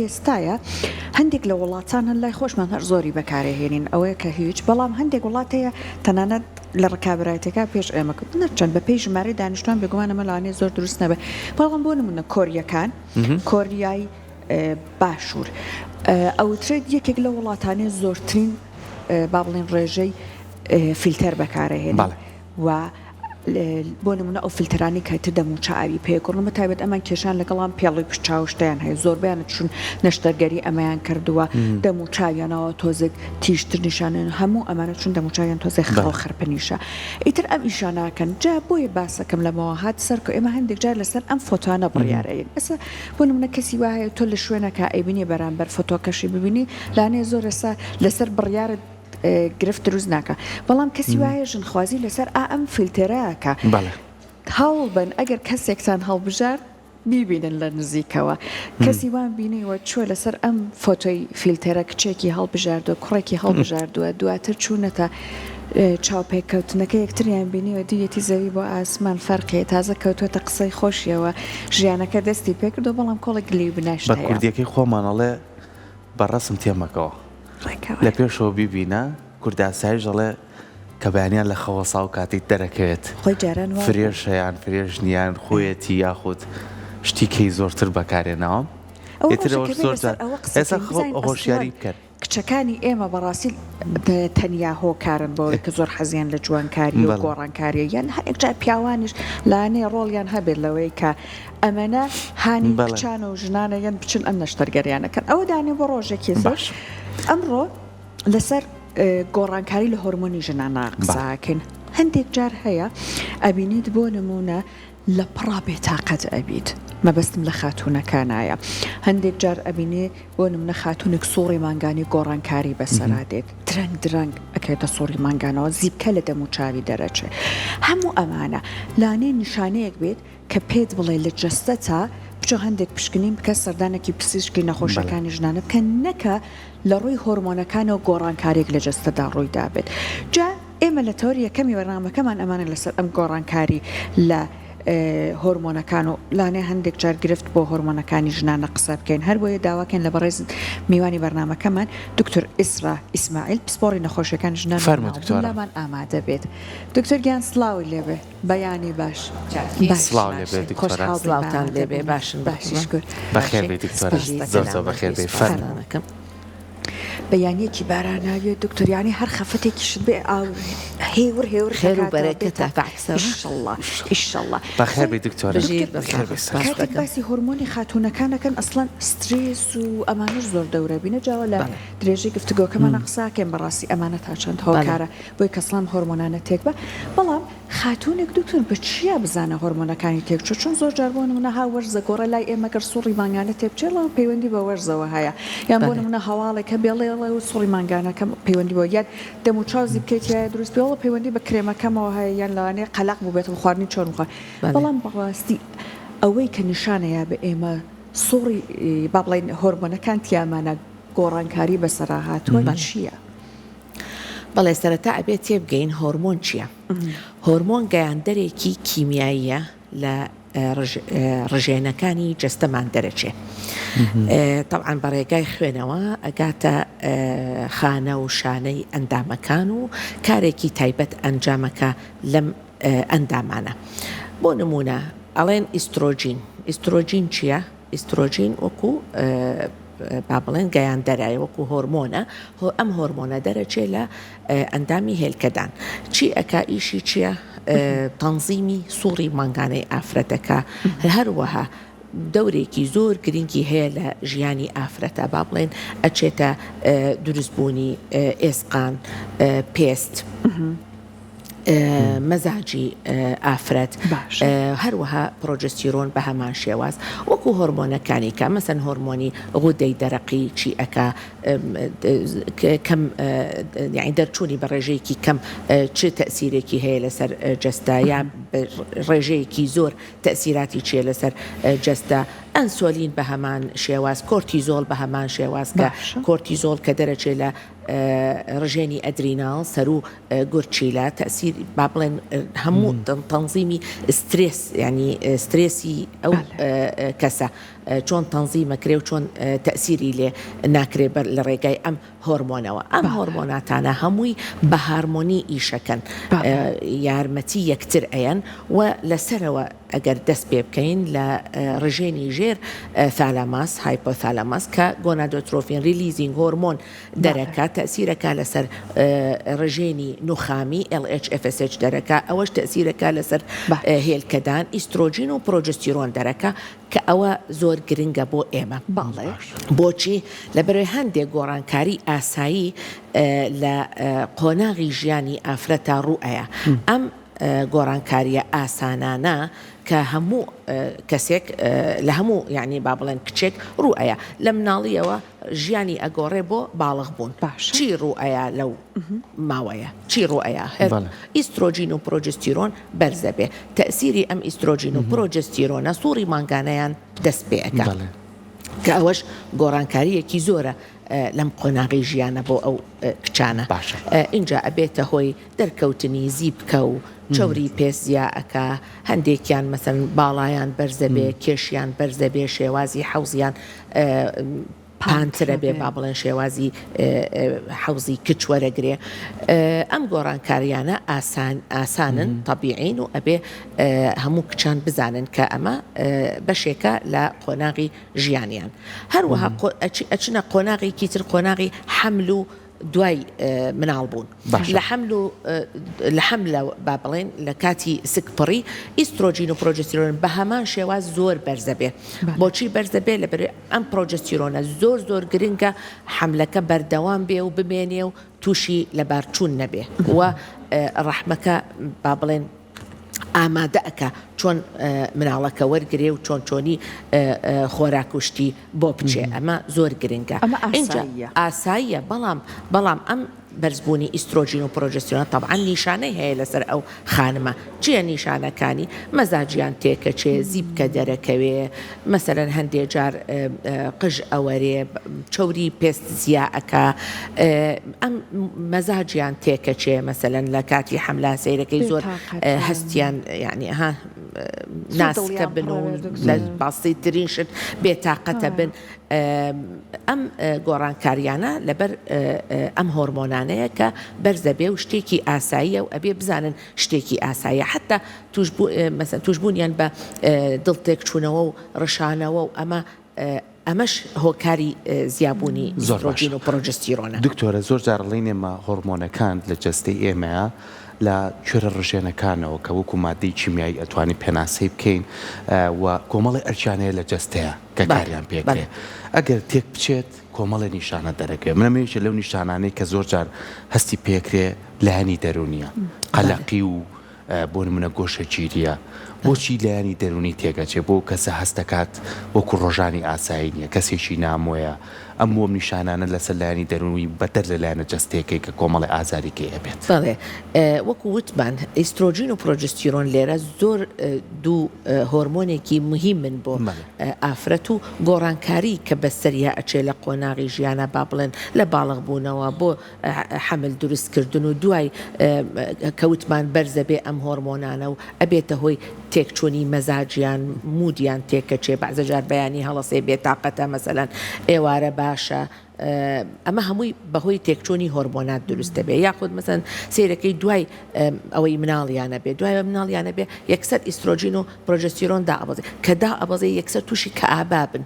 ئێستایە هەندێک لە وڵاتان هەن لای خۆشمان هەر زۆری بەکارەهێنین ئەوەیە کە هیچ بەڵام هەندێک وڵات هەیە تەنانەت لە ڕکابەرایەتیەکە پێش ئێمە کەوتن هەرچەند بە پێی ژمارەی دانیشتوان بێگومان ئەمە لەوانەیە زۆر دروست نەبێت بەڵام بۆ نمونە کۆریەکان کۆریای باشوور ئەوترێت یەکێک لە وڵاتانەیە زۆرترین با بڵێن ڕێژەی فیلتەر بەکارەهێنن و بۆ نمونە ئەو فلتەرانەی کە تر دەموچاوی پێ گوڕن بە تایبەت ئەمان کێشان لەگەڵام پێڵوی پشت چاو شتیان هەیە زۆربیان چون نەشتەرگەری ئەمەیان کردووە دەموچاویانەوە تۆزێک تیژتر نیشانن هەموو ئەمانە چون دەموچاویان تۆزێک خڕ و خرپنیشە ئیتر ئەم ئیشە ناکەن جا بۆیە باسەکەم لەمەوە هات سەرکۆ ئێمە هەندێک جار لەسەر ئەم فۆتۆانە بڕیارەین ئێستا بۆ نمونە کەسی وا هەیە تۆ لە شوێنەکە ئەیبینی بەرامبەر فۆتۆکەشی ببینی لانەیە زۆر ئێستا لەسەر بڕیارت گرفت دروست ناکا بەڵام کەسی وایە ژنخوازی لەسەر ئا ئەم فیلتێرە ئەکا بەڵێ. هەوڵ بەن ئەگەر کەسێکتان هەڵبژارد بیبینن لە نزیکەوە کەسی وام بینیوە چووە لەسەر ئەم فۆتۆی فیلتێرە کچێکی هەڵبژاردووە کوڕێکی هەڵبژاردووە دواتر چوونەتە چاوپێکەوتنەکە یەکتریان بینیوە دیویەتی زەوی بۆ ئاسمان فەرقی تازە کەوتووەتە قسەی خۆشیەوە ژیانەکە دەستی پێکردووە بەڵام کۆڵێک گلەی بناشت بە هەیە. کوردیەکەی خۆمان ئەڵێ بە ڕەسم تێمەکەوە. لە پێشەوە بیبینە کوردئاسایش دەڵێ کە بەیانیان لە خەوە ساو کاتێک دەرەکەوێت فرێشە یان فرێش نییە یان خۆیەتی یاخود شتی کەی زۆرتر بەکارێناوە ئیتر ئەوەش زۆر جار ئێستا هۆشیاری بکەن. کچەکانی ئێمە بەڕاستی تەنیا هۆکارن بەوەی کە زۆر حەزیان لە جوانکاری و گۆڕانکاریە یان هەنێک جار پیاوانیش لانەیە ڕۆڵیان هەبێت لەوەی کە ئەمەنە هانی کچان و ژنانە یەن بچن ئەم نەشتەرگەریانە کەن ئەوە دانێ بۆ ڕۆژێکی زۆر ئەمڕۆ لەسەر گۆڕانکاری لە هۆرمۆنی ژنانە قساکەین هەندێک جار هەیە ئەبینیت بۆ نمونە لە پڕا بێتاقەت ئەبیت مەبەستم لە خاتوونەکانایە هەندێک جار ئەبینێ بۆ نمونە خاتوونێک سوڕی مانگانی گۆڕانکاری بەسەرا دێت درەنگ درەنگ ئەکەوێتە سوڕی مانگانەوە زیپکە لە دەم و چاوی دەرەچێ هەموو ئەمانە لانەیە نیشانەیەک بێت کە پێت بڵێ لە جەستەتا بچۆ هەندێک پشکنین بکە سەردانێکی پزیشکی نەخۆشەکانی ژنانە بکە نەکا لە ڕووی هۆرمۆنەکانەوە گۆڕانکاریەک لە جەستەدا ڕووی دابێت جا ئێمە لە تەوەری یەکەمی بەرنامەکەمان ئەمانە لەسەر ئەم گۆڕانکاری لە هۆرمۆنەکان و لانێ هەندێک جار گرفت بۆ هۆرمۆنەکانی ژنانە قسە بکەین هەربۆیە داواکەین لە بەڕێز میوانی بەرنامەکەمان دکتۆر ئیسرا ئیسماعیل پسپۆڕی نەخۆشیەکانی ژنان و فەرموو مناڵبوون دکتۆرە. لامان ئامادە بێت دکتۆر گیان سڵاوت لێبێ. بەیانی باش. سڵاو لێ بێ دکتۆرە. خۆشحاڵ بین سڵاوتان بە لێ بێ ئامادەبوونت. باشن باشی بەخوا. شکور. بەخێر بێی دکتۆرە بژیت. زۆر زۆر بەخێر بێی فەرموو. سپاستەکەم. بەیانیەکی باراناویە دکتۆر یانی هەر خەفەتێکیشت بێ ئاو هێور هێور خێر و دەکاتەوە بەرەکەتە بێتە بەعکسەوە. ئیشەڵا ئیشەڵا. بەخێر بێی دکتۆرە. بژیت دکتۆر بەخێر بێی بەساغ سەرچاو. کاتێک سپاستەکەم. باسی هۆرمۆنی خاتوونەکان ئەکەن ئەسڵەن سترێس و ئەمانەش زۆر دەورە بینە جاوە لە بەڵێ. درێژەی گفتوگۆکەمانا قسە ئەکەین بەڕاستی ئەمانە تا چەند بەڵێ. هۆکارە بۆی کەسڵان هۆرمۆنانە تێک بە بەڵام خاتوونێک دکتۆر بە چیا بزانە هۆرمۆنەکانی تێکچووە چون زۆر جار بۆ نمونە ها وەرز دەگۆڕێ لای ئێمە گەر سوڕی مانگانە تێکبچێ ڵا پەیوەندی بە وەرزەوە هەیە یان بۆ بەڵێ. نمونە هەواڵێک هەبێ ڵێ ڵێ و سوڕی مانگانەکەم پەیوەندی بەوە یان دەم و چاو زیپکەی تیایە دروست بێ وەڵا پەیوەندی بە کرێمەکەمەوە هەیە یان لەوانەیە قەلەق بووبێتم خواردنی چۆرم خوارد بەڵێ. بەڵام بەڕاستی ئەوەی کە نیشانەیە بە ئێمە سوڕی با بڵێین هۆرمۆنەکان تیامانە گۆڕانکاری بەسەرا هاتووە بەڵێ. چییە؟ بەڵێ سەرەتا ئەبێت تێبگەین هۆرمۆن چییە؟ هۆرمۆن گەیاندەرێکی کیمیاییە لە ڕژێنەکانی جەستەمان دەرەچێ تەبعەن بە ڕێگای خوێنەوە ئەگاتە خانە و شانەی ئەندامەکان و کارێکی تایبەت ئەنجامەکە لەم ئەندامانە بۆ نمونە ئەڵێن ئیسترۆجین ئیسترۆجین چییە؟ ئیسترۆجین وەکو با بڵێن گەیاندەرە وەکو هۆرمۆنە ئەم هۆرمۆنە دەرەچێ لە ئەندامی هێلکەدان چی ئەکا ئیشی چییە تەنزیمی سوڕی مانگانەی ئافرەتەکە هەروەها دەورێکی زۆر گرنگی هەیە لە ژیانی ئافرەتە با بڵێن ئەچێتە دروستبوونی ئێسقان پێست. مەزاجی ئافرەت هەروەها پرۆجستیرۆن بە هەمان شێواز وەکو هۆرمۆنەکانی کە مەسەن هۆرمۆنی غودەی دەرەقی چی ئەکا کەم یانی دەرچوونی بە ڕێژەیەکی کەم چ تەئسیرێکی هەیە لەسەر جەستە یا ڕێژەیەکی زۆر تەئسیراتی چیە لەسەر جەستە ئەنسۆلین بە هەمان شێواز کۆرتیزۆڵ بە هەمان شێواز کە کۆرتیزۆڵ کە دەرەچێ لە ڕژێنی ئەدریناڵ سەروو گورچیلە تەئسیر با بڵێن هەموو تەنزیمی سترێس یانی سترێسی ئەو کەسە. چۆن تەنزیمەکرێ و چۆن تەئسیری لێ ناکرێ بەر لە ڕێگای ئەم هۆرمۆنەوە. ئەم هۆرمۆناتانە هەمووی بە هارمۆنی ئیشەکەن، یارمەتی یەکتر ئەیەن و لە سەرەوە ئەگەر دەست پێ بکەین لە ڕژێنی ژێر thalamus، hypothalamus، کە gonadotropin releasing hormone دەرەکا، تەئسیرەکا لەسەر ڕژێنی نوخامی، LH FSH دەرەکا، ئەوەش تەئسیرەکا لەسەر هێلکەدان، ئیسترۆجین و پرۆجستیرۆن دەرەکا، کە ئەوە زۆر گرنگە بۆ ئێمە. بەڵێ. بۆچی؟ لەبەرئەوەی هەندێک گۆڕانکاری ئاسایی لە قۆناغی ژیانی ئافرەتا ڕوو ئەیا. ئەم گۆڕانکارییە ئاسانانە کە هەموو کەسێک لە هەموو یانی با بڵێن کچێک ڕوو ئەیا. لە مناڵییەوە ژیانی ئەگۆڕێ بۆ باڵغ بوون. باشە. چی ڕوو ئەیا لەو ماوەیە؟ چی ڕوو ئەیا؟ ئیسترۆجین و پرۆجستیرۆن بەرزەبێ. تەئسیری ئەم ئیسترۆجین و پرۆجستیرۆنە سوڕی مانگانەیان دەست پێ ئەکا. کە ئەوەش گۆڕانکارییەکی زۆرە لەم قۆناغەی ژیانە بۆ ئەو کچانە. ئینجا ئەبێتە هۆی دەرکەوتنی زیپکە و چەوری پێست زیا ئەکا، هەندێکیان مەسەلەن باڵایان بەرزەبێ، کێشیان بەرزەبێ، شێوازی حەوزیان پانترە بێ با بڵێن شێوازی حەوزی کچ وەرەگرێ. ئەم گۆڕانکاریانە ئاسان ئاسانن تەبیعین و ئەبێ هەموو کچان بزانن کە ئەمە بەشێکە لە قۆناغی ژیانیان. هەروەها ئەچنە قۆناغێکی تر قۆناغی حەمل و دوای مناڵ بوون لە حەمل و لە حەملە با بڵێن لە کاتی سکپڕی ئیسترۆجین و پرۆجستیرۆن بە هەمان شێواز زۆر بەرزە بێ بۆچی بەرزە بێ لەبەر ئەم پرۆجستیرۆنە زۆر زۆر گرنگە حەملەکە بەردەوام بێ و بمێنێ و تووشی لەبارچوون نەبێ و ڕەحمەکە با بڵێن ئامادە ئەکا چۆن مناڵەکە وەرگرێ و چۆن چۆنی خۆراک و شتی بۆ بچێ ئەمە زۆر گرنگە ئەمە ئاساییە ئاساییە بەڵام بەڵام ئەم بەرزبوونی ئیسترۆجین و پرۆجستیرۆن تەبعەن نیشانەی هەیە لەسەر ئەو خانمە چیە نیشانەکانی مەزاجیان تێکەچێ زیپکە دەرەکەوێ مەسەلەن هەندێ جار قژ ئەوەرێ چەوری پێست زیا ئەکا ئەم مەزاجیان تێکەچێ مەسەلەن لە کاتی حەملا سەیرەکەی زۆر هەستیان یعنی ها ناسکە بن و لە باسیترین شت بێتاقەتە بن ئەم گۆڕانکاریانە لەبەر ئەم هۆرمۆنانەیە کە بەرزە بێ و شتێکی ئاساییە و ئەبێ بزانن شتێکی ئاساییە حتا مەسەن توشبوونیان بە دڵ تێکچوونەوە و ڕشانەوە و ئەمە ئەمەش هۆکاری زیابوونی ئیسترۆجین و پرۆجستیرۆنە. دکتۆرە زۆر جار ئەڵێین ئێمە هۆڕمۆنەکان لە جەستەی ئێمەیا لە کوێرە ڕژێنەکانەوە کە وەکو مادەی کیمیایی ئەتوانین پێناسەی بکەین و کۆمەڵێ ئەرکیان هەیە لە جەستەیا کە کاریان پێکرێ ئەگەر تێک بچێت کۆمەڵێ نیشانە دەرەکەوێ من ئەمە یەکێ لەو نیشانانەی کە زۆر جار هەستی پێکرێ لایەنی دەروونیە قەلەقی و بۆ نمونە گۆشەگیریە بۆچی لایەنی دەروونی تێکەچێ بۆ کەسە هەست دەکات وەکو ڕۆژانی ئاسایی نیە کەسێکی نامۆیە ئەم وەم نیشانانە لەسەر لایەنی دەروونی بەدەر لە لایەنە جەستەیەکەی کە کۆمەڵێ ئازاری کەی ئەبێت. بەڵێ وەکو وتمان ئیسترۆجین و پرۆجستیرۆن لێرە زۆر دوو هۆرمۆنێکی موهیمن بۆ ئافرەت و گۆڕانکاری کە بەسەریا ئەچێ لە قۆناغی ژیانا با بڵێن لە باڵغ بوونەوە بۆ حەمل دروست کردن و دوای کە وتمان بەرزەبێ ئەم هۆرمۆنانە و ئەبێتە هۆی تێکچوونی مەزاجیان مودیان تێکەچێ بەعزە جار بەیانی هەڵەسێ بێتاقەتە مەسەلەن ئێوارە باشە ئەمە هەمووی بەهۆی تێکچوونی هۆرمۆنات دروست دەبێ یاخود مەسەن سەیرەکەی دوای ئەوەی مناڵیانە بێ دوای مناڵیانە بێ یەکسەر ئیسترۆجین و پرۆجستیرۆن دائەبەزێ کە دائەبەزێ یەکسەر تووشی کەئابا بن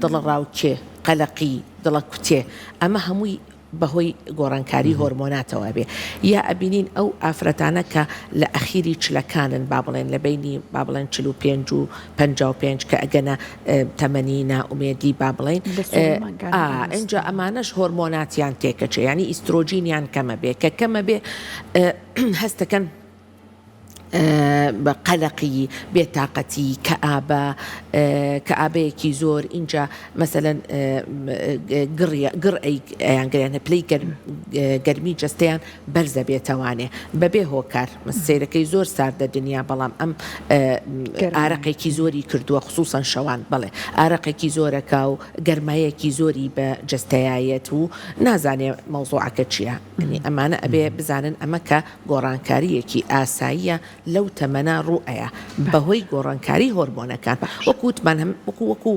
دڵەڕاوکێ قەلەقی دڵەکوتێ ئەمە هەمووی بەهۆی گۆڕانکاری هۆرمۆناتەوە ئەبێ یا ئەبینین ئەو ئافرەتانە کە لە ئەخیری چلەکانن با بڵێن لە بەینی با بڵێن 45 و 55 کە ئەگەنە تەمەنی نائومێدی با بڵێین ئا ئینجا ئەمانەش هۆرمۆناتیان تێکەچێ یانی ئیسترۆجینیان کەمە بێ کە کەمە بێ هەستەکەن بە قەلەقی، بێتاقەتی، کەئابە، کەئابەیەکی زۆر، ئینجا مەسەلەن گڕ گڕ ئەیانگرێن پلەی گەرمی جەستەیان بەرزە بێتەوانێ بەبێ هۆکار سەیرەکەی زۆر ساردە دنیا بەڵام ئەم ئارەقێکی زۆری کردووە خسوسەن شەوان بەڵێ ئارەقێکی زۆرەکا و گەرمایەکی زۆری بە جەستەیایەت و نازانێ مەوزوعەکە چییە ئەمانە ئەبێ بزانن ئەمە کە گۆڕانکارییەکی ئاساییە لەو تەمەنە ڕوو ئەیا بەهۆی گۆڕانکاری هۆرمۆنەکان وەکو وتمان هەم وەکو وەکو.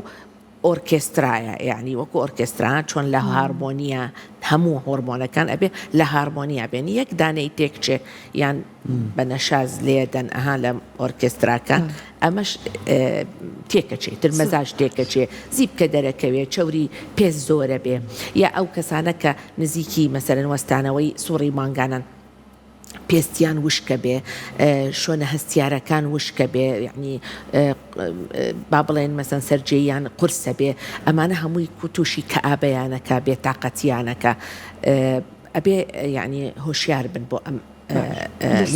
ئۆرکێسترایە یانی وەکو ئۆرکێسترا چۆن لە هارمۆنیە هەموو هۆرمۆنەکان ئەبێ لە هارمۆنیا بێن یەک دانەی تێکچێ یان بە نەشاز لێدەن ئەها لە ئۆرکێستراکان ئەمەش تێکەچێ تر مەزاج تێکەچێ زیپکە دەرەکەوێ چەوری پێست زۆرە بێ یا ئەو کەسانە کە نزیکی مەسەلەن وەستانەوەی سوڕی مانگانەن پێستیان وشکە بێ شۆنە هەستیارەکان وشکە بێ یعنی با بڵێن مەسەن سەرجێیان قورسە بێ ئەمانە هەمووی تووشی کەئابەیانەکە بێتاقەتیانەکە ئەبێ یعنی هۆشیار بن بۆ ئەم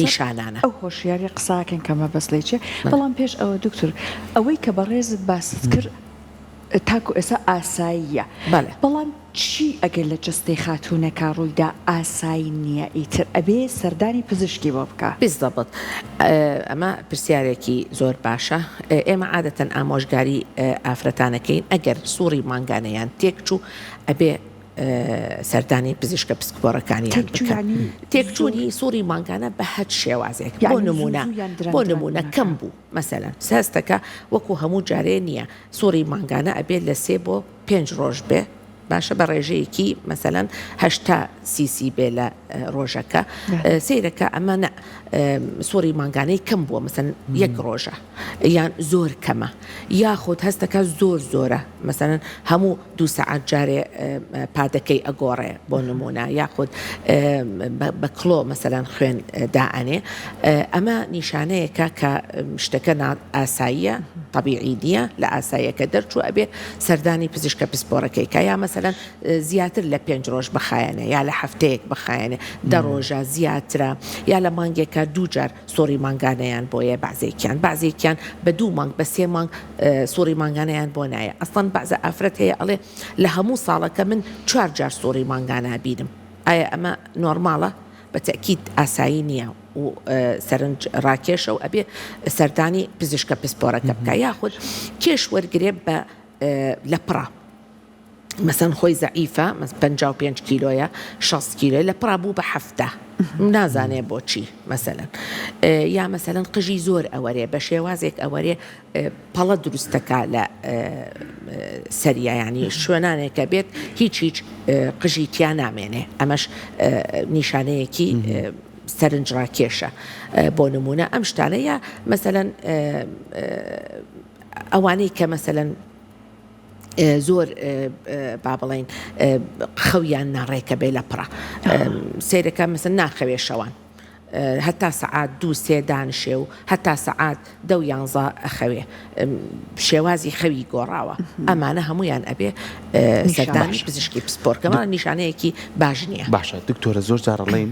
نیشانانە. ئەو هۆشیاری قساکەن کە مەبەست لێی چیە بەڵام پێش ئەوە دکتور ئەوەی کە بەڕێزت باست کرد تاکو ئێستا ئاساییە بەڵام چی ئەگەر لە جەستەی خاتوونەکە ڕوویدا ئاسایی نییە ئیتر ئەبێ سەردانی پزیشکی بۆ بکا؟ بالضبط ئەمە پرسیارێکی زۆر باشە ئێمە عادەتەن ئامۆژگاری ئافرەتانەکەین ئەگەر سوڕی مانگانەیان تێکچوو ئەبێ سەردانی پزیشکە پسپۆڕەکانیان بکەن. تێکچوونی سوڕی مانگانە بە هەچ شێوازێک بۆ نموونە بۆ نموونە کەم بوو مەسەلەن هەستەکە وەکو هەموو جارێ نییە سوڕی مانگانە ئەبێت لە سێ بۆ پێنج ڕۆژ بێ باشە بە ڕێژەیەکی مەسەلەن 80 سیسی بێ لە ڕۆژەکە سەیرەکە ئەمە نە سوڕی مانگانەی کەم بووە مەسەن یەک ڕۆژە یان زۆر کەمە یاخود هەستەکە زۆر زۆرە مەسەلەن هەموو دوو سەعات جارێ پادەکەی ئەگۆڕێ بۆ نمونە یاخود بە کڵۆ مەسەلەن خوێن دائەنێ ئەمە نیشانەیەکە کە شتەکە ئاساییە طبیعی نییە لە ئاساییەکە دەرچوو ئەبێ سەردانی پزیشکە پسپۆڕەکەی کە یا مەسەلەن زیاتر لە پێنج ڕۆژ بخایەنێ یا لە هەفتەیەک بخایەنێ دە ڕۆژە زیاترە یا لە مانگێکە دوو جار سوڕی مانگانەیان بۆیە بەعزێکیان بەعزێکیان بە دوو مانگ بە سێ مانگ سوڕی مانگانەیان بۆ نایە ئەسڵەن بەعزە ئافرەت هەیە ئەڵێ لە هەموو ساڵەکە من چوار جار سوڕی مانگانە بینم ئایا ئەمە نۆرماڵە بە تەئکید ئاسایی نییە و سەرنج ڕاکێشە و ئەبێ سەردانی پزیشکە پسپۆرەکە بکە یاخود کێش وەرگێ بە لە پڕە مەسەن خۆی زەعیفە مەس 55 کیلۆیە 60 کیلۆیە لە پڕا بوو بە حەفتا نازانێ بۆچی مەسەلەن یا مەسەلەن قژی زۆر ئەوەرێ بە شێوازێک ئەوەرێ پەڵە دروستەکە لە سەریا ینی شوێنانێکە بێت هیچ هیچ قژی تیا نامێنێ ئەمەش نیشانەیەکی سەرنجڕاکێشە بۆ نمونە ئەم شتانە یا مەسەلەن ئەوانەی کە مەسەلەن زۆر با بڵێین خەویان ناڕێکە بێ لە پڕە سەیرەکە مەسەن ناخەوێ شەوان هەتا سەعات دوو سێ دانشێ و هەتا سەعات دە و یانزە ئەخەوێ شێوازی خەوی گۆڕاوە ئەمانە هەمویان ئەبێ سەردانی پزیشکی پسپۆرکەمە نیشانەیەکی باش نییە باشە دکتۆرە زۆر جارەڵین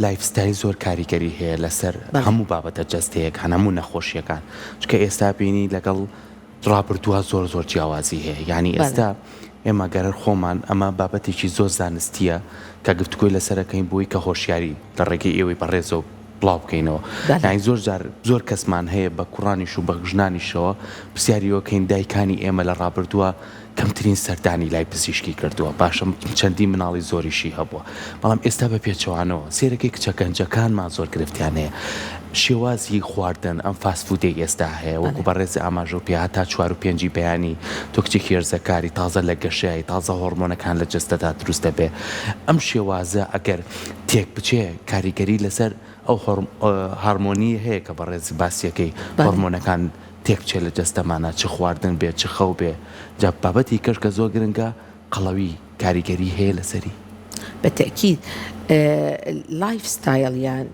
lifestyle زۆر کاریگەری هەیە لەسەر هەموو بابەتە جەستەیەکان هەموو نەخۆشیەکان چکە ئێستا بینی لەگەڵ ڕابردووە زۆر زۆر جیاوازی هەیە یانی ئێستا ئێمە گەر خۆمان ئەمە بابەتێکی زۆر زانستیە کە گفتوگۆی لەسەرەکەین بۆی کە هۆشیاری لە ڕێگەی ئێوەی بەڕێزەوە بڵاو بکەینەوە یانی زۆر جار زۆر کەسمان هەیە بە کوڕانیش و بە ژنانیشەوە پرسیاری وەکەین دایکانی ئێمە لە ڕابردووە کەمترین سەردانی لای پزیشکی کردووە باشە چەندین مناڵی زۆریشی هەبووە بەڵام ئێستا بە پێچەوانەوە سێرەکەی کچە گەنجەکانمان زۆر گرفتیان هەیە شێوازی خواردن ئەم fast food ەی ئێستا هەیە وەکو بەڕێز ئاماژەو پێ هەتا چوار و پێنجی بەیانی تۆ کچێکی هەرزەکاری تازە لە گەشەی تازە هۆڕمۆنەکان لە جەستەدا دروست دەبێ ئەم شێوازە ئەگەر تێک بچێ کاریگەری لەسەر ئەو هارمۆنی هەیە کە بەڕێز باسیەکەی هۆڕمۆنەکان تێک بچێت لە جەستەمانا چ خواردن بێ چ خەو بێ جا بابەتی کەش کە زۆر گرنگە قەڵەوی کاریگەری هەیە لەسەری؟ بە تەئکید life style یان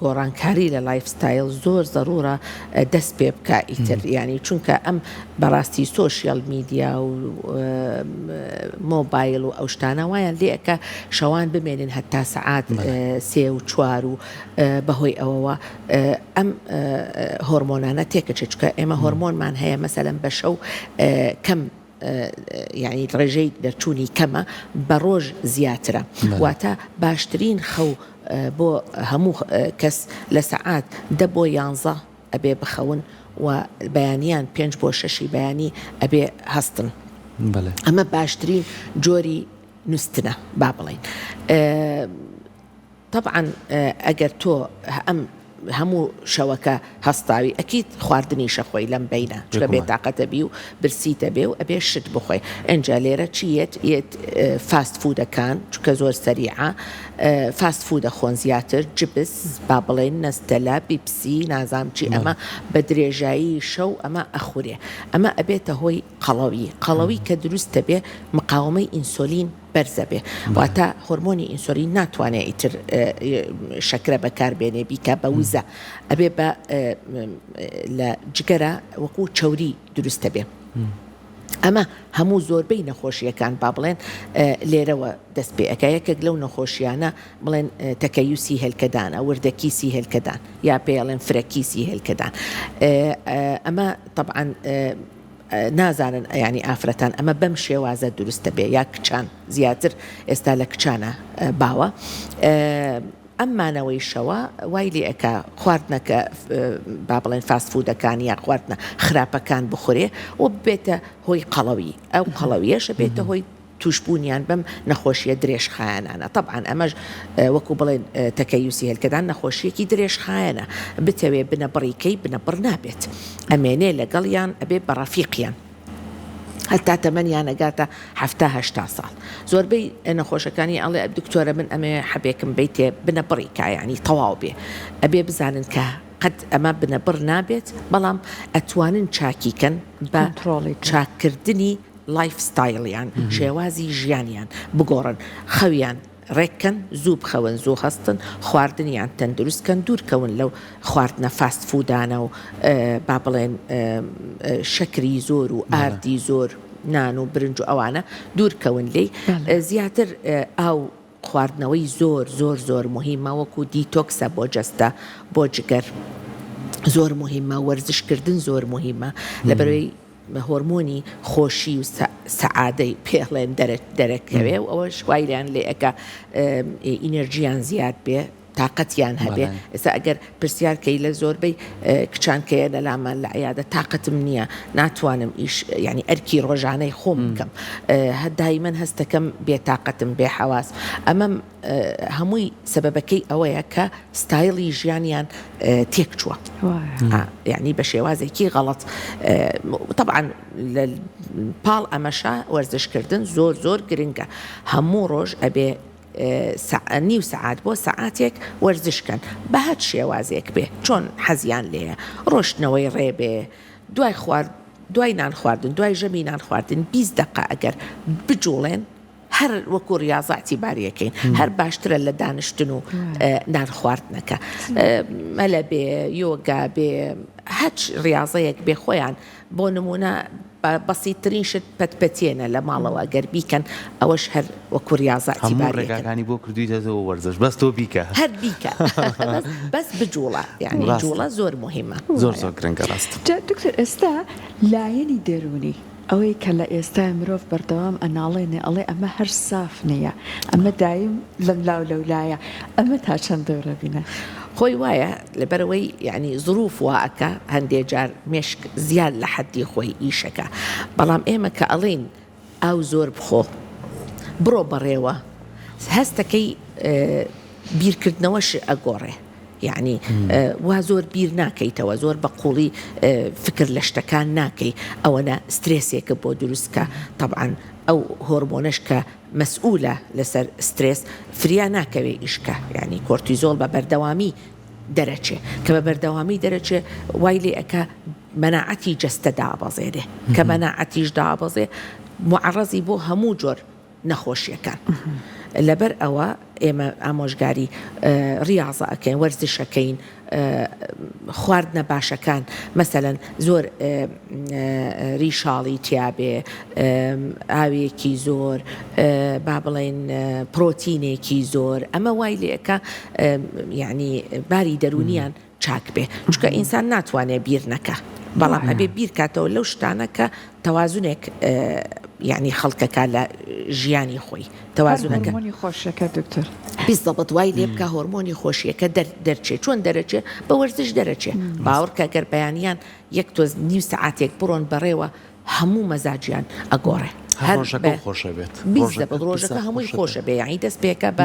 گۆڕانکاری لە life style زۆر زەرورە دەست پێ بکا ئیتر یانی چونکە ئەم بەڕاستی social media و مۆبایل و ئەو شتانە وایان لێ ئەکا شەوان بمێنن هەتا سەعات سێ و چوار و بەهۆی ئەوەوە ئەم هۆرمۆنانە تێکەچێت چونکە ئێمە هۆرمۆنمان هەیە مەسەلەن بە شەو کەم یعنی ڕێژەی دەرچوونی کەمە بە ڕۆژ زیاترە واتە باشترین خەو بۆ هەموو کەس لە سەعات دە بۆ یانزە ئەبێ بخەون و بەیانیان پێنج بۆ شەشی بەیانی ئەبێ هەستن ئەمە باشترین جۆری نوستنە با بڵین تەبعەن ئەگەر تۆ ئەم. هەموو شەوەکە هەستاوی ئەکید خواردنیشە خۆی لەم بەینە چونکە بێگومان. بێتاقەتە بی و برسیتە بێ و ئەبێ شت بخۆی ئینجا لێرە چی یەت یەت fast food ەکان چونکە زۆر سەریعە fast food ئەخۆن زیاتر جبس با بڵێین نەستەلە بیپسی نازانم چی ئەمە بە درێژایی شەو ئەمە ئەخورێ ئەمە ئەبێتە هۆی قەڵەوی قەڵەوی کە دروستە بێ مقاومەی ئینسۆلین بەرزەبێ واتە هۆرمۆنی ئینسۆلین ناتوانێ ئیتر شەکرە بەکار بێنێ بیکا بە وزە ئەبێ بە لە جگەرە وەکو چەوری دروستە بێ. ئەمە هەموو زۆربەی نەخۆشیەکان با بڵێن لێرەوە دەست پێ ئەکا یەکێک لەو نەخۆشیانە بڵێن تەکەیوسی هێلکەدانە وردەکیسی هێلکەدان یا پێڵێن فرەکیسی هێلکەدان ئەمە طبعا نازانن یانی ئافرەتان ئەمە بەم شێوازە دروست دەبێ یا کچان زیاتر ئێستا لە کچانە باوە ئەم مانەوەی شەوە وای لێ ئەکا خواردنەکە با بڵێن fast food ەکان یا خواردنە خراپەکان بخورێ و ببێتە هۆی قەڵەوی ئەو قەڵەویەشە بێتە هۆی تووشبوونیان بەم نەخۆشییە درێژخایەنانە، تەبعەن ئەمەش وەکو بڵێن تەکەیوسی هێلکەدان نەخۆشییەکی درێژخایەنە، بتەوێ بنەبڕی کەی بنەبڕ نابێت، ئەمێنێ لەگەڵیان ئەبێ بە ڕەفیقیان هەتا تەمەنیان ئەگاتە حەفتا هەشتا ساڵ. زۆربەی نەخۆشەکانی ئەڵێ دکتۆرە من ئەمەوێ حەبێکم بەیتێ بنەبڕی کا یانی تەواو بێ، ئەبێ بزانن کە قەت ئەمە بنەبڕ نابێت، بەڵام ئەتوانن چاکی کەن بە چاککردنی life style یان، شێوازی ژیانیان، بگۆڕن، خەویان ڕێک کەن، زوو بخەون زوو هەستن، خواردنیان تەندروست کەن، دوور کەون لەو خواردنە fast food انە و با بڵێن شەکری زۆر و ئاردی زۆر نان و برنج و ئەوانە دوور کەون لێی، زیاتر ئاو خواردنەوەی زۆر زۆر زۆر موهیمە وەکو دیتۆکسە بۆ جەستە بۆ جگەر زۆر موهیمە، وەرزش کردن زۆر موهیمە لەبەرئەوەی هۆرمۆنی خۆشی و سەعادەی پێڵێن دەرەکەوێ و ئەوەش وایلیان لێ ئەکا ئینێرجیان زیاد بێ تاقەتیان هەبێ ئێستا ئەگەر پرسیار کەی لە زۆربەی کچان کە یەنە لامان لە عیادە تاقەتم نییە ناتوانم ئیش یعنی ئەرکی ڕۆژانەی خۆم بکەم هە دایمەن هەستەکەم بێتاقەتم بێ حەواس ئەمەم هەمووی سەبەبەکەی ئەوەیە کە ستایڵی ژیانیان تێکچووە یعنی بە شێوازێکی غەڵەت طبعا لە پاڵ ئەمەشە وەرزشکردن زۆر زۆر گرنگە هەموو ڕۆژ ئەبێ نیو سەعات بۆ سەعاتێک وەرزش کەن بە هەچ شێوازێک بێ چۆن حەزیان لێیە ڕۆشتنەوەی ڕێ بێ دوای خوارد دوای نان خواردن دوای ژەمی نان خواردن 20 دقە ئەگەر بجوڵێن هەر وەکو ڕیاضە اعتیباری ئەکەین هەر باشترە لە دانیشتن و نان خواردنەکە مەلە بێ یۆگا بێ هەچ ڕیاضەیەک بێ خۆیان بۆ نمونە بەسیترین شت پەتپەتێنە لە ماڵەوە گەر بیکەن ئەوەش هەر وەکو ڕیاضە هەموو اعتیباری ئەکەن ڕێگاکانی بۆ کردویتەوە وەرزش بەس تۆ بیکە هەر بیکە بەس بەس بجوڵە یانی ڕاستە جوڵە زۆر موهیمە زۆر زۆر گرنگە ڕاستە. جا دکتۆر ئێستا لایەنی دەروونی ئەوەی کە لە ئێستای مرۆڤ بەردەوام ئەناڵێنێ ئەڵێ ئەمە هەر ساف نییە ئەمە دایم لەملاو لەولایە ئەمە تا چەند دەورە بینە؟ خۆی وایە لەبەرئەوەی یانی زروف وا ئەکا هەندێ جار مێشک زیاد لە حەدی خۆی ئیشەکا بەڵام ئێمە کە ئەڵێین ئاو زۆر بخۆ بڕۆ بەڕێوە هەستەکەی بیرکردنەوەش ئەگۆڕێ یەعنی وا زۆر بیر ناکەیتەوە زۆر بە قوڵی فکر لە شتەکان ناکەی ئەوەنە سترێسێکە بۆ دروست کە تەبعەن ئەو هۆرمۆنەش کە مەسئولە لەسەر سترێس فریا ناکەوێ ئیشکە یعنی کۆرتیزۆڵ بە بەردەوامی دەرەچێ کە بە بەردەوامی دەرەچێ وای لێ ئەکا مەناعەتی جەستە دابەزێنێ کە مەناعەتیش دابەزێ معەڕەزی بۆ هەموو جۆر نەخۆشیەکان لەبەر ئەوە ئێمە ئامۆژگاری ڕیاضە ئەکەین وەرزشەکەین خواردنە باشەکان مەسەلەن زۆر ریشاڵی تیابێ ئاوێکی زۆر با بڵێن پرۆتینێکی زۆر ئەمە وای لێکە یعنی باری دەرونیان چاک بێ چونکە ئینسان ناتوانێ بیر نەکا بەڵام ئەبێ بیر کاتەوە لەو شتانە کە تەوازنێک یعنی خەڵکەکە لە ژیانی خۆی تەوازنەکە هۆرمۆنی خۆشیەکە دکتۆر بیزەبت وای لێ بکە هۆرمۆنی خۆشیەکە دەرچێ چۆن دەرەچێ بە وەرزش دەرەچێ باوەڕکە گەر بەیانیان یەک تۆز نیو سەعاتێک بڕۆن بەڕێوە. هەموو مەزاجیان ئەگۆڕێ. هەر ڕۆژەکە خۆشە بێت. بیزەبت ڕۆژەکە هەمووی خۆشە بێ یانی دەست پێکە بە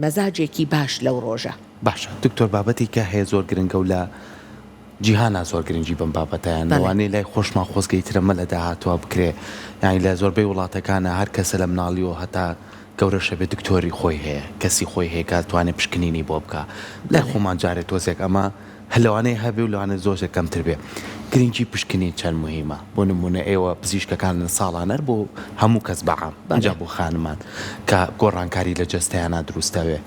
مەزاجێکی باش لەو ڕۆژە. باشە دکتۆر بابەتی کە هەیە زۆر گرنگە و لە جیهانا زۆر گرنگی بەم بابەتەیان لەوانەیە لای خۆشمان خۆزگەی ترە مە لە داهاتوە بکرێ یانی لە زۆربەی وڵاتەکانا هەر کەسە لە مناڵیەوە هەتا گەورەشە بێ دکتۆری خۆی هەیە کەسی خۆی هەیە کە توانێ پشکنینی بۆ بکا لای خۆمان جارێ تۆزێک ئەمە هەر لەوانەیە هەبێ و لەوانەیە زۆزێک کەمتر بێ گرنگی پشکنین چەند موهیمە بۆ نمونە ئێوە پزیشکەکانن ساڵانەر بۆ هەموو کەس بە عام ئینجا بۆ خانمان کە گۆڕانکاری لە جەستەیانا دروستەوێ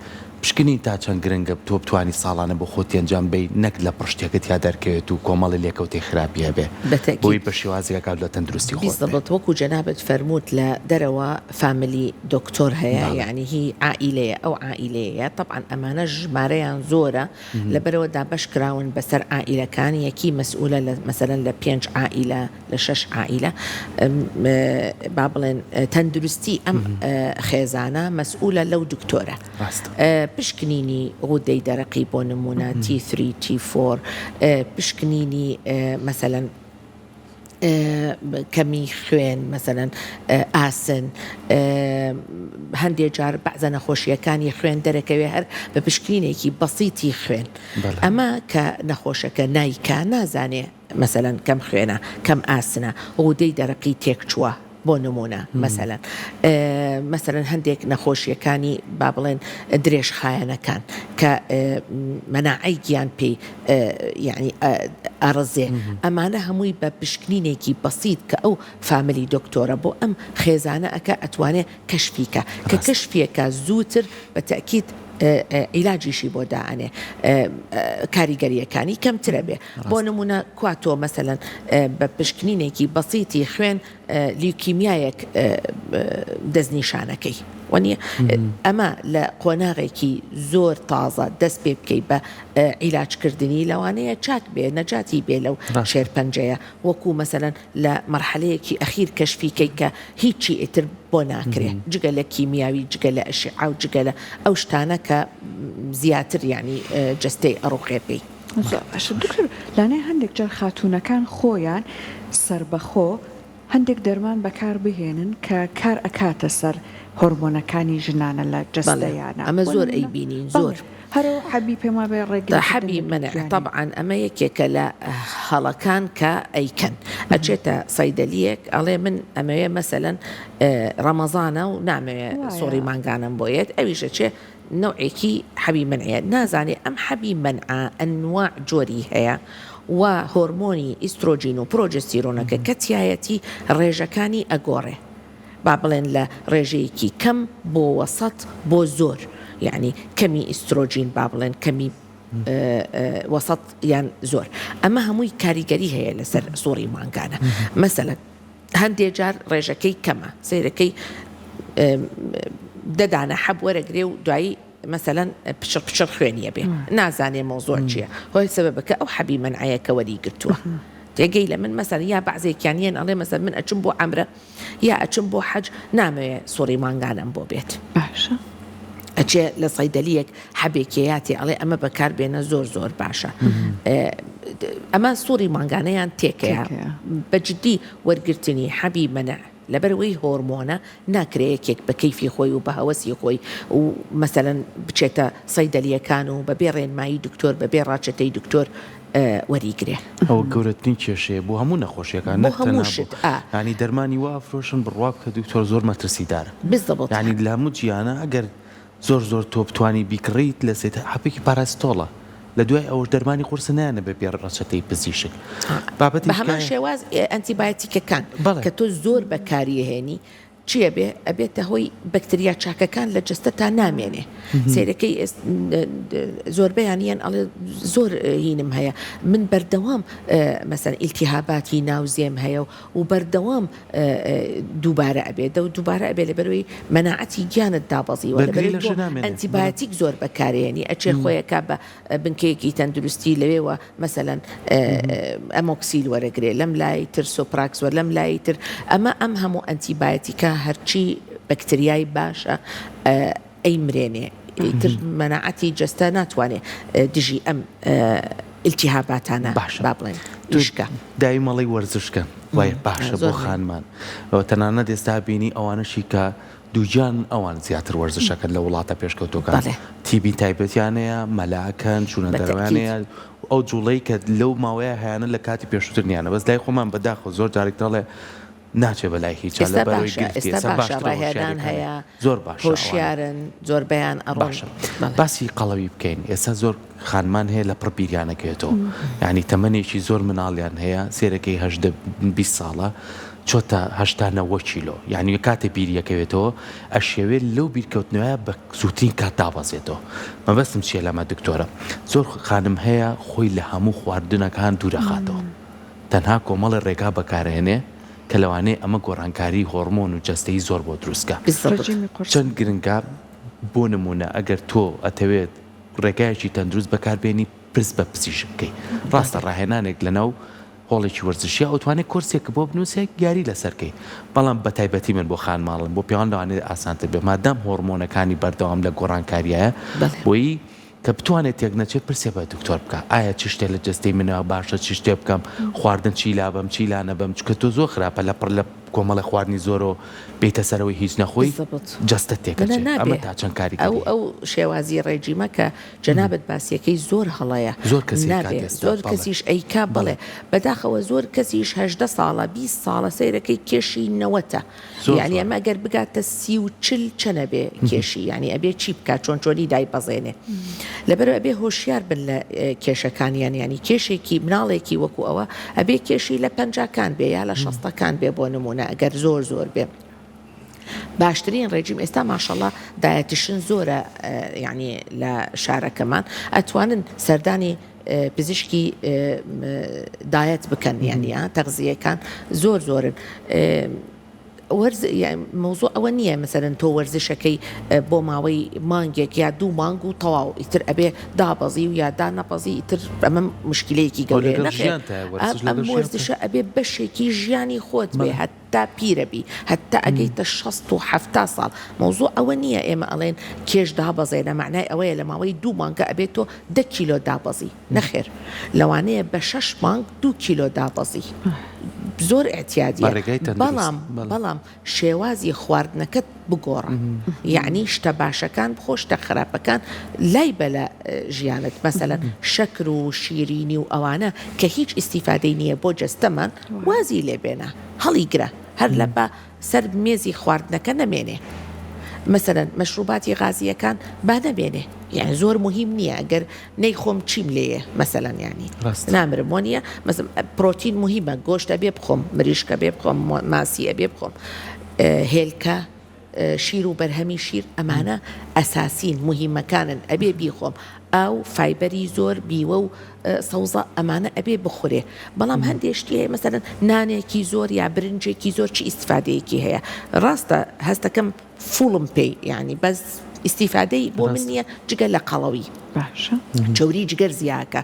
پشکنین تا چەند گرنگە تۆ بتوانی ساڵانە بۆ خۆت ئەنجام بەی نەک لە پڕ شتێکت تیا دەرکەوێت و کۆمەڵی لێکەوتەی خراپی هەبێ بەتەئکید. بۆی بە شێوازێک ئەگات لە تەندروستی خۆت بێ. بیزەبت وەکو جەنابت فەرمووت لە دەرەوە family دکتۆر هەیە بەڵێ. یەعنی هی عائیلەیە ئەو عائیلەیەیە تەبعەن ئەمانە ژمارەیان زۆرە لەبەرئەوە دابەش کراون بەسەر عائیلەکان یەکی مەسئولە لە مەسەلەن لە پێنج عائیلە لە شەش عائیلە با بڵێن تەندروستی ئەم خێزانە مەسئولە لەو دکتۆرە پشکنینی غودەی دەرەقی بۆ نمونە T three T four پشکنینی مەسەلەن کەمی خوێن مەسەلەن ئاسن هەندێ جار بەعزە نەخۆشیەکانی خوێن دەرەکەوێ هەر بە پشکنینێکی بەسیتی خوێن ئەمە کە نەخۆشەکە نایکا نازانێ مەسەلەن کەم خوێنە کەم ئاسنە غودەی دەرەقی تێکچووە بۆ نموونە مەسەلەن مەسەلەن هەندێک نەخۆشیەکانی با بڵێن درێژخایەنەکان کە مەناعەی گیان پێی یعنی ئەڕزێ ئەمانە هەمووی بە پشکنینێکی بەسیت کە ئەو family دکتۆرە بۆ ئەم خێزانە ئەکا ئەتوانێ کەشفی کە کە کەشفیەکە زووتر بە تەئکید عیلاجیشی بۆ دائەنێ کاریگەریەکانی کەمترە بێ بۆ نمونە کوا تۆ مەسەلەن بە پشکنینێکی بەسیتی خوێن لیوکیمیایەک دەستنیشانەکەی وەنیە ئەمە لە قۆناغێکی زۆر تازە دەست پێ بکەی بە عیلاجکردنی لەوانەیە چاک بێ نەجاتی بێ لەو شێرپەنجەیە وەکو مەسەلەن لە مەرحەلەیەکی ئەخیر کەشفی کەی کە هیچی ئیتر بۆ ناکرێ جگە لە کیمیاوی جگە لە ئەشیعە و جگە لە ئەو شتانە کە زیاتر یانی جەستەی ئەڕوخێ پێی. زۆر باشە دکتۆر لانەیە هەندێک جار خاتوونەکان خۆیان سەربەخۆ هەندێک دەرمان بەکار بهێنن کە کار ئەکاتە سەر هۆرمۆنەکانی ژنانە لە بەڵێ جەستەیانا ئەمە بۆ زۆر نمونە ئەیبینین بەڵێ زۆر. هەر ئەو حەبی پێم وابێ ڕێگری کردن حەبی لە مەنع دووگیانی. تەبعەن ئەمە یەکێکە لە هەڵەکان کە ئەیکەن ئەچێتە سەیدەلیەک ئەڵێ من ئەمەوێ مەسەلەن ڕەمەزانە و نامەوێ وایە. سوڕی مانگانەم بۆ یەت ئەویش ئەچێ نەوعێکی حەبی مەنعیە نازانێ ئەم حەبی مەنعە ئەنواع جۆری هەیە و هۆرمۆنی ئیسترۆجین و پرۆجستیرۆنەکە کە تیایەتی ڕێژەکانی ئەگۆڕێ با بڵێن لە ڕێژەیەکی کەم بۆ وەسەت بۆ زۆر یەعنی کەمی ئیسترۆجین با بڵێن کەمی وەسەت یان زۆر ئەمە هەمووی کاریگەری هەیە لەسەر سوڕی مانگانە مەسەلەن هەندێ جار ڕێژەکەی کەمە سەیرەکەی دە دانە حەب وەرەگرێ و دوایی مەسەلەن پچڕ پچڕ خوێنیە بێ نازانێ مەوزوع چییە هۆی سەبەبەکە ئەو حەبی مەنعەیە کە وەری گرتووە تێگەی لە من مەسەلەن یا بەعزێکیان یەن ئەڵێ مەسەلەن من ئەچم بۆ عەمرە یا ئەچم بۆ حەج نامەوێ سوڕی مانگانەم بۆ بێت باشە. ئەچێ لە سەیدەلیەک حەبێکێ یاتێ ئەڵێ ئەمە بەکار بێنە زۆر زۆر باشە ئەمە سوڕی مانگانەیان تێکەیە بە جدی وەرگرتنی حەبی مەنع لەبەرئەوەی هۆرمۆنە ناکرێ یەکێک بە کەیفی خۆی و بە هەوەسی خۆی و مەسەلەن بچێتە سەیدەلیەکان و بەبێ ڕێنمایی دکتۆر بەبێ ڕاچەتەی دکتۆر وەریگرێ. ئەوە گەورەترین کێشەیە بۆ هەموو نەخۆشیەکان بۆ نەک هەموو تەنها بۆ شت ئا. یانی دەرمانی وا ئەفرۆشن بڕوا بکە دکتۆر زۆر مەترسیدارە بالضبط. یانی لە هەموو جیهانا ئەگەر زۆر زۆر تۆ بتوانی بیکڕیت لە سێت حەپێکی پاراستۆڵە لە دوای ئەوەش دەرمانی قورسە نایەنە بە بێ ڕەچەتەی پزیشک بابەتی بە هەمان تکایە شێواز ئەنتیبایۆتیکەکان بەڵێ. کە تۆ زۆر بەکاریەهێنی چی ئەبێ؟ ئەبێتە هۆی بەکتریا چاکەکان لە جەستەتا نامێنێ سەیرەکەی زۆربەیان یەن ئەڵێ زۆر هینم هەیە من بەردەوام مەسەن ئیلتیهاباتی ناو زێم هەیە و بەردەوام دووبارە ئەبێ دە و دووبارە ئەبێ لەبەرەوەی مەناعەتی گیانت دابەزیوە بەرگری لەبەرەوەی لەشە تۆ نامێنێ بەڵێ. ئەنتیبایۆتیک زۆر بەکارێنی ئەچێ خۆیەکا بە بنکەیەکی تەندروستی لەوێوە مەسەلەن ئەمۆکسیل وەرەگرێ لەم لای تر سۆپراکس وەر لەم لای تر ئەمە ئەم هەموو ئەنتیبایەتیکە هەرچی بەکتریای باشە ئەیمرێنێ ئیتر مەناعەتی جەستە ناتوانێ دژی ئەم. ئیلتیهاباتانە باشە با بڵێین تۆ ئیشکە. دایم ئەڵێی وەرزش کەن وایە باشە بۆ زۆر مهمە. خانمان تەنانەت ئێستا بینی ئەوانەشی کە دووگیان ئەوان زیاتر وەرزش ئەکەن لە وڵاتە پێشکەوتوەکان بەڵێ. تیبی تایبەتیان هەیە مەلا ئەکەن چونە بە دەرەوەیان تەئکید. هەیە ئەو جوڵەی کە لەو ماوەیە هەیانە لە کاتی پێشوتر نیانە بەس لای خۆمان بەداخەوە زۆر جارێک دەڵێ ناچێ بەلای هیچا ئێستا لەبەرەوەی باشە گرفتی ئێستا ئێستا باشە باشترە ڕاهێنان هۆشیاریەکان هەیە زۆر باشە ئەوانە. هۆشیارن زۆربەیان ئەڕۆن باشە بەڵێ. باسی قەڵەوی بکەین ئێستا زۆر خانمان هەیە لە پڕ بیریانەکەوێتەوە یانی تەمەنێکی زۆر مناڵیان هەیە سێرەکەی 18 20 ساڵە چۆتە 80 90 کیلۆ یانی کاتێ بیریەکەوێتەوە ئەشێوێت لەو بیرکەوتنەوەیە بە زووترین کات دابەزێتەوە مەبەستم چییە لەمە دکتۆرە زۆر خانم هەیە خۆی لە هەموو خواردنەکان دوورەخاتەوە تەنها کۆمەڵێ ڕێگا بەکارئەهێنێ کە لەوانەیە ئەمە گۆڕانکاری هۆڕمۆن و جەستەیی زۆر بۆ دروست کا. بالضبط. ڕژیمی قورس. چەند گرنگە بۆ نموونە ئەگەر تۆ ئەتەوێت ڕێگایەکی تەندروست بەکار بێنی پرس بە پزیشک بکەی ڕاستە ڕاهێنانێک لەناو هۆڵێکی وەرزشیە ئەتوانێ کۆرسێکت بۆ بنوسێ یاری لەسەر کەی بەڵام بەتایبەتی من بۆ خانماڵن بۆ پیاوان لەوانەیە ئاسانتر بێ مادام هۆڕمۆنەکانی بەردەوام لە گۆڕانکاریایە بەڵێ. بۆیی کە بتوانێت تێک نەچێت پرسێ بە دکتۆر بکا ئایا چ شتێ لە جەستەی منەوە باشە چ شتێ بکەم خواردن چی لابەم چی لانەبەم چونکە تۆ زۆر خراپە لە پڕ لە کۆمەڵێ خواردنی زۆرەوە بێیتە سەرەوەی هیچ نەخۆی بالضبط جەستەت نا تێکەچێ ئەمە نابێ تا چەند ئەو کاریگەری ئەو شێوازی ڕێجیمە کە جەنابت باسیەکەی زۆر هەڵەیە زۆر کەس ئەیکات نابێ ئێستا زۆر بەڵێ کەسیش ئەیکا بەڵێ بەڵێ بەداخەوە زۆر کەسیش 18 ساڵە 20 ساڵە سەیرەکەی کێشی نەوەتە زۆر یانی زۆرە. ئەمە گەر بگاتە 30 و 40 چەنە بێ کێشی یانی ئەبێ چی بکات چۆن چۆنی دایبەزێنێ لەبەرئەوە ئەبێ هۆشیار بن لە کێشەکانیان یانی کێشێکی مناڵێکی وەکو ئەوە ئەبێ کێشی لە پەنجاکان بێ یا لە شەستەکان بێ بۆ نمونە ئەگەر زۆر زۆر بێ باشترین ڕێجیم ئێستا ماشەڵا dietitian زۆرە یعنی لە شارەکەمان ئەتوانن سەردانی پزیشکی diet بکەن یعنی تەغزیەکان زۆر زۆرن وەرز مەوزوع ئەوە نییە مەسەلەن تۆ وەرزشەکەی بۆ ماوەی مانگێک یا دوو مانگ و تەواو ئیتر ئەبێ دابەزی و یا دانەبەزی ئیتر ئەمە مشکلەیەکی گەورەیە نەخێر ئەم وەرزشە ئەبێ بەشێکی ژیانی خۆت بێ هەتا پیرەبی هەتا ئەگەیتە شەست و حەفتا ساڵ مەوزوع ئەوە نییە ئێمە ئەڵێن کێش دابەزێنە مەعنای ئەوەیە لە ماوەی دوو مانگە ئەبێ تۆ دە کیلۆ دابەزی نەخێر لەوانەیە بە شەش مانگ دوو کیلۆ دابەزی زۆر ئیعتیادیە بەڵام بەڵام شێوازی خواردنەکەت بگۆڕە یەعنی شتە باشەکان بخۆ شتە خراپەکان لای بە لە ژیانت مەسەلەن شەکر و شیرینی و ئەوانە کە هیچ ئیستیفادەی نییە بۆ جەستەمان وازی لێ بێنە هەڵیگرە هەر لە بە سەر مێزی خواردنەکە نەمێنێ مەسەلەن مەشروباتی غازییەکان با نەمێنێ یانی زۆر موهیم نییە گەر نەیخۆم چیم لێیە مەسەلەن یانی نامرم وەنیە مەسەلەن پرۆتین موهیمە گۆشت ئەبێ بخۆم مریشک ئەبێ بخۆم ماسی ئەبێ بخۆم هێلکە شیر و بەرهەمی شیر ئەمانە ئەساسین موهیمەکانن ئەبێ بیخۆم ئاو فایبەری زۆر بیوە و سەوزە ئەمانە ئەبێ بخورێ بەڵام هەندێ شتی هەیە مەسەلەن نانێکی زۆر یا برنجێکی زۆر چ ئیستفادەیەکی هەیە ڕاستە هەستەکەم فوڵم پێی یانی بەس ئیستیفادەی بۆ من نییە جگە لە قەڵەوی باشە چەوری جگەر زیاکە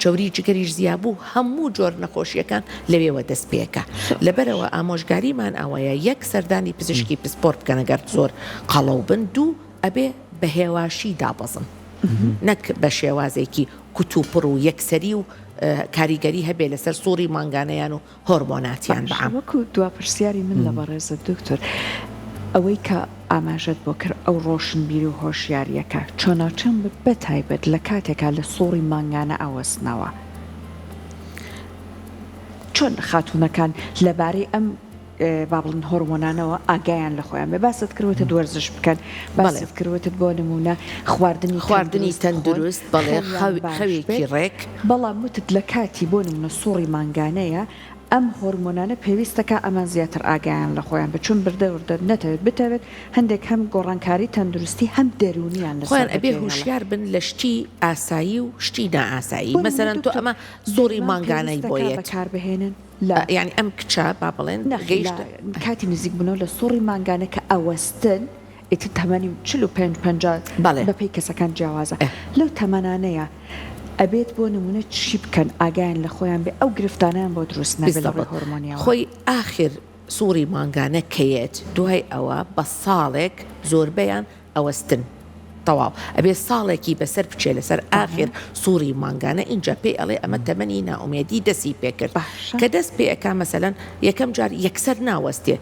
چەوری جگەریش زیابوو هەموو جۆر نەخۆشیەکان لەوێوە دەست پێکە لەبەرەوە ئامۆژگاریمان ئەوەیە یەک سەردانی پزیشکی پسپۆر بکەن گەر زۆر قەڵەو بن دوو ئەبێ بە هێواشی دابەزن نەک بە شێوازێکی کوتوپڕ و یەکسەری و کاریگەری هەبێ لەسەر سوڕی مانگانەیان و هۆرمۆناتیان باشە بەعام. وەکو دوا پرسیاری من لە بەڕێزت دکتۆر ئەوەی کە ئاماژەت بۆ کرد ئەو ڕۆشنبیری و هۆشیاریەکە چۆناوچۆن بێت بە تایبەت لە کاتێکا لە سوڕی مانگانە ئەوەستنەوە چۆن خاتوونەکان لەبارەی ئەم با بڵێن هۆرمۆنانەوە ئاگایان لە خۆیان بێ باست کرد وتت وەرزش بکەن باست کرد وتت بۆ نموونە خواردنی خواردنی تەندروست تەندروست بەڵێ خەویان باش خەوێکی بێت ڕێک. بەڵام وتت لە کاتی بۆ نموونە سوڕی مانگانەیە ئەم هۆرمۆنانە پێویستەکا ئەمان زیاتر ئاگایان لە خۆیان بێت چون بردە وردە نەتەوێت بتەوێت هەندێک هەم گۆڕانکاری تەندروستی هەم دەروونیان لەسەر خۆیان ئەبێ بەجێ هێڵێ. هوشیار بن لە شتی ئاسایی و شتی نائاسایی بۆ نموونە مەسەلەن تۆ دکتۆر ئەمە سوڕی دەرمان مانگانەی بۆ پێویستەکا یەت. بەکاربهێنن لە. یانی ئەم کچە با بڵێن نەخێر لە گەیشتە. کاتی نزیک بوونەوە لە سوڕی مانگانە کە ئەوەستن ئیتر تەمەنی 45 50 بەڵێ. بەپێی کەسەکان جیاوازە ئێ. لەو تەمەنانەیە ئەبێت بۆ نمونە چی بکەن ئاگایان لە خۆیان بێ ئەو گرفتانەیان بۆ دروست نەبێ لە ڕووی بالضبط هۆرمۆنیەوە. خۆی ئاخر سوڕی مانگانە کە یەت دوای ئەوە بە ساڵێک زۆربەیان ئەوەستن. تەواو ئەبێ ساڵێکی بەسەر بچێ لەسەر ئاخر سوڕی مانگانە ئینجا پێی ئەڵێ ئەمە تەمەنی نائومێدی دەسی پێکرد کە دەست پێ ئەکا مەسەلەن یەکەم جار یەکسەر ناوەستێ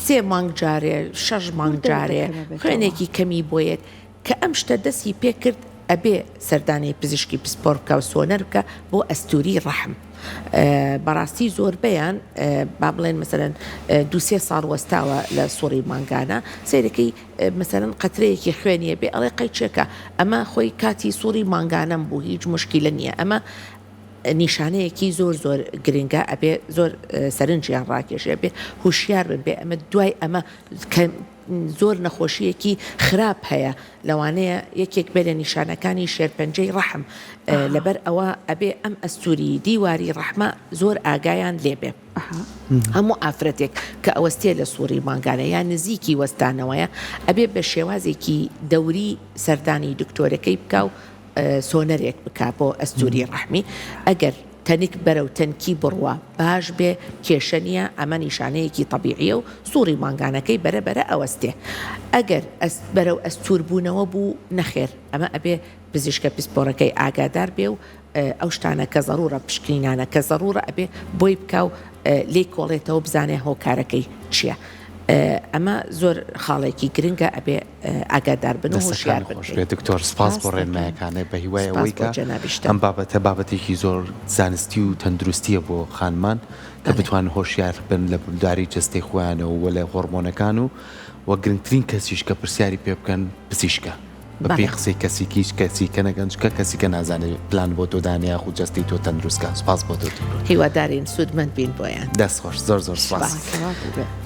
سێ مانگ جارێ شەش مانگ جارێ خوێنێکی کەمی بۆیەت کە ئەم شتە دەسی پێ کرد ئەبێ سەردانی پزیشکی پسپۆر بکا و سۆنەر بکا بۆ ئەستوری ڕەحم بەڕاستی زۆربەیان با بڵێن مەسەلەن دوو سێ ساڵ وەستاوە لە سوڕی مانگانە سەیرەکەی مەسەلەن قەترەیەکی خوێنیە بێ ئەڵێ قەیچێکە ئەمە خۆی کاتی سوڕی مانگانەم بوو هیچ مشکیلە نییە ئەمە نیشانەیەکی زۆر زۆر گرنگە ئەبێ زۆر سەرنجیان ڕاکێشێ بێ هوشیار بن بێ ئەمە دوای ئەمە کە زۆر نەخۆشیەکی خراپ هەیە لەوانەیە یەکێک بێ لە نیشانەکانی شێرپەنجەی ڕەحم لەبەر ئەوە ئەبێ ئەم ئەستوری دیواری ڕەحمە زۆر ئاگایان لێبێ. هەموو ئافرەتێک کە ئەوەستێ لە سوڕی مانگانە یان نزیکی وەستانەوەیە ئەبێ بە شێوازێکی دەوری سەردانی دکتۆرەکەی بکا و سۆنەرێک بکا بۆ ئەستوری ڕەحمی ئەگەر تەنک بەرەو تەنکی بڕوا باش بێ کێشە نیە ئەمە نیشانەیەکی تەبیعیە و سوڕی مانگانەکەی بەرە بەرە ئەوەستێ ئەگەر بەرەو ئەستور بوونەوە بوو نەخێر ئەمە ئەبێ پزیشکە پسپۆرەکەی ئاگادار بێ و ئەو شتانە کە زەڕوڕە پشکنینانە کە زەڕوڕە ئەبێ بۆی بکا و لێی کۆڵێتەوە بزانێ هۆکارەکەی چییە ئەمە زۆر خاڵێکی گرنگە ئەبێ ئاگادار بن و هۆشیار بن. خۆش بێت دکتۆر سپاس بۆ ڕێنمایەکانت بە هیوای ئەوەی کە ئەم بابەتە بابەتێکی زۆر زانستی و تەندروستیە بۆ خانمان کە بتوانن هۆشیار بن لە باری جەستەی خۆیانەوە و لە هۆڕمۆنەکان و وە گرنگترین کەسیش کە پرسیاری پێ بکەن پزیشکە. بە پێی قسەی کەسیکی هیچ کەسی کە نەگەن چونکە کەسی کە نازانێ پلان بۆ تۆ دانێ یاخود جەستەی تۆ تەندروست کا سوپاس بۆ تۆ دکتۆر. هیوادارین سوودمەند بین بۆیان. دەست خۆش زۆر زۆر سوپاس. سوپاس.